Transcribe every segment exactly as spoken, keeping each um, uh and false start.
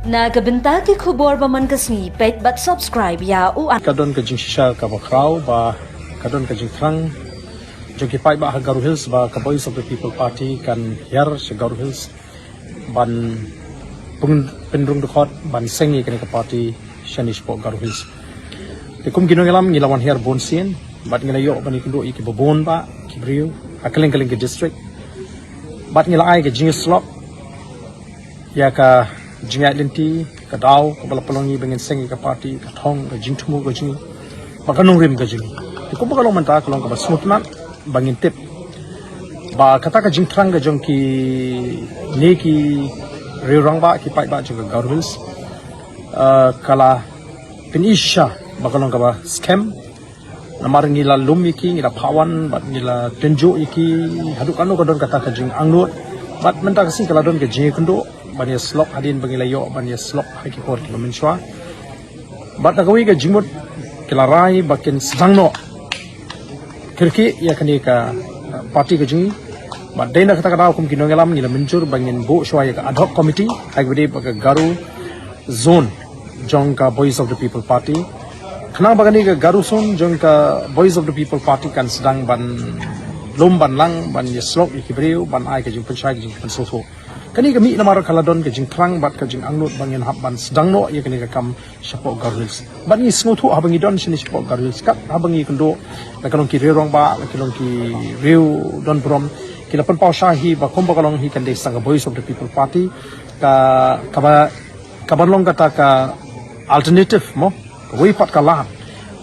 Na ka bynta ki khubor ba man ka sngi, peit bad subscribe ïa u an. Ka don ka jingshisha kaba khraw ba ka don ka jingthrang jong ki paidbah ha Garo Hills ba ka Voice of the People Party kan hiar sha Garo Hills ban pyn-, pynrung dkhot ban seng ïa kane ka party shane shapoh Garo Hills. Te kum ki nongïalam ngi la wan hiar bun sien bad ngi la ïoh ban ïakynduh ïa kiba bun bah ki briew ha kylleng kylleng ki district bad ngi la ai ka jingïasyllok ïa ka jingïaid lynti, ka daw kaba la pynlong ïa ngi ba ngin seng ïa ka party, ka thong, ka jingthmu ka jong ngi bad ka nongrim ka jong ngi. Te kumba ka long mynta ka long kaba sngewtynnat ba ngin tip ba kata ka jingthrang ka jong kine ki riew rangbah, ki paidbah jong ka Garo Hills, eh, ka la pyni shisha ba ka long kaba skhem. Namar ngi la lum ïa ki, ngi la phah wan bad ngi la tynjuh ïa ki haduh katno ka don kata ka jingangnud. Bad mynta ka sngi ka la don ka jingïakynduh ban ïasyllok hadien ba ngi la ïoh ban ïasyllok ha ki por kiba mynshuwa. Bad na kawei ka jingmut ki la rai ba kin sdang noh kyrkieh ïa kane ka, uh, party ka jong ngi. Bad dei na kata ka daw kum ki nongïalam ngi la mynjur ba ngin buh shuwa ïa ka ad hoc committee ha kaba ïadei bad ka Garo Zone jong ka Voice of the People Party. Khnang ba kane ka Garo Zone jong ka Voice of the People Party kan sdang ban lum ban lang ban ïasyllok ïa ki briew ban ai ka jingpynshai ka jingpynsngewthuh. Kane ka mih namar ka la don ka jingthrang bad ka jingangnud ba ngin hap ban sdang noh ïa kane ka kam shapoh Garo Hills. Bad ngi sngewthuh haba ngi don shane shapoh Garo Hills kat haba ngi ïakynduh la ka long ki riew rangbah, la ka long ki riew donburom, ki la pynpaw sha hi ba kumba ka long hi kan dei sa ka Voice of the People Party ka, kaba, kaba long kata ka alternative mo, kawei pat ka lad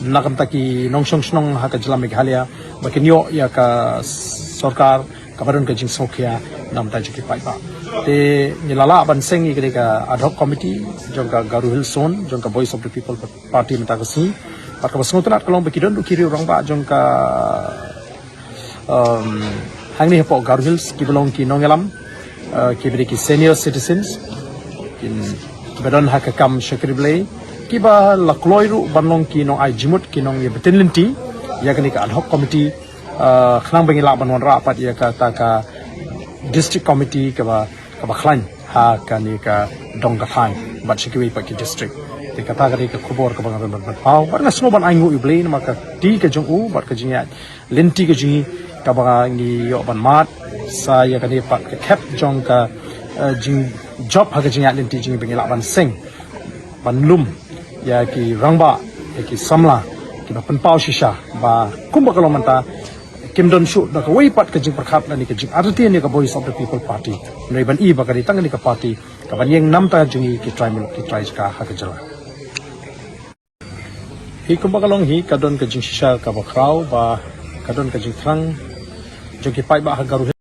na ka bynta ki nongshong shnong ha ka jylla Meghalaya ba kin ïoh ïa ka sorkar kaba don ka jingsngewkhia na ka bynta jong ki paidbah. Te ngi la lah ban seng ïa kane ka ad hoc committee jong ka Garo Hills Zone jong ka Voice of the People Party mynta ka sngi. Bad kaba sngewtynnat ka long ba ki don ruh ki riew rangbah jong ka, um, hangne hapoh Garo Hills kiba long ki nongïalam, uh, kiba dei ki senior citizens, kin, kiba don ha ka kam shakri Blei, kiba la kloi ruh ban long ki nongai jingmut, ki nongïabteng lynti ïa kane ka ad hoc committee, uh, khnang ba ngin lah ban wanrah pat ïa kata ka district committee kaba, kaba khlaiñ ha kane ka dong ka thaiñ bad sha kiwei pat ki district. Te kata ka dei ka khubor kaba nga don ban pynpaw bad nga sngew ban ainguh ïa U Blei namar ka kti ka jong u bad ka jingïaid lynti ka jong ngi kaba ngi ïoh ban mad sa ïa kane pat ka khep jong ka, eh, jingjop ha ka jingïaid lynti jong ngi ba ngi lah ban seng ban lum ïa ki rangbah, ïa ki samla kiba pynpaw shisha ba kumba ka long mynta kim don shuh da kawei pat ka jingpyrkhat lane ka jingartatien ïa ka Voice of the People Party. Hynrei ban i ba ka dei tang kane ka party kaban ïeng namar jong ngi ki trai muluk ki trai jaka ha ka jylla. Hi kumba ka long hi ka don ka jingshisha kaba khraw ba ka don ka jingthrang jong ki paidbah ha Garo Hills.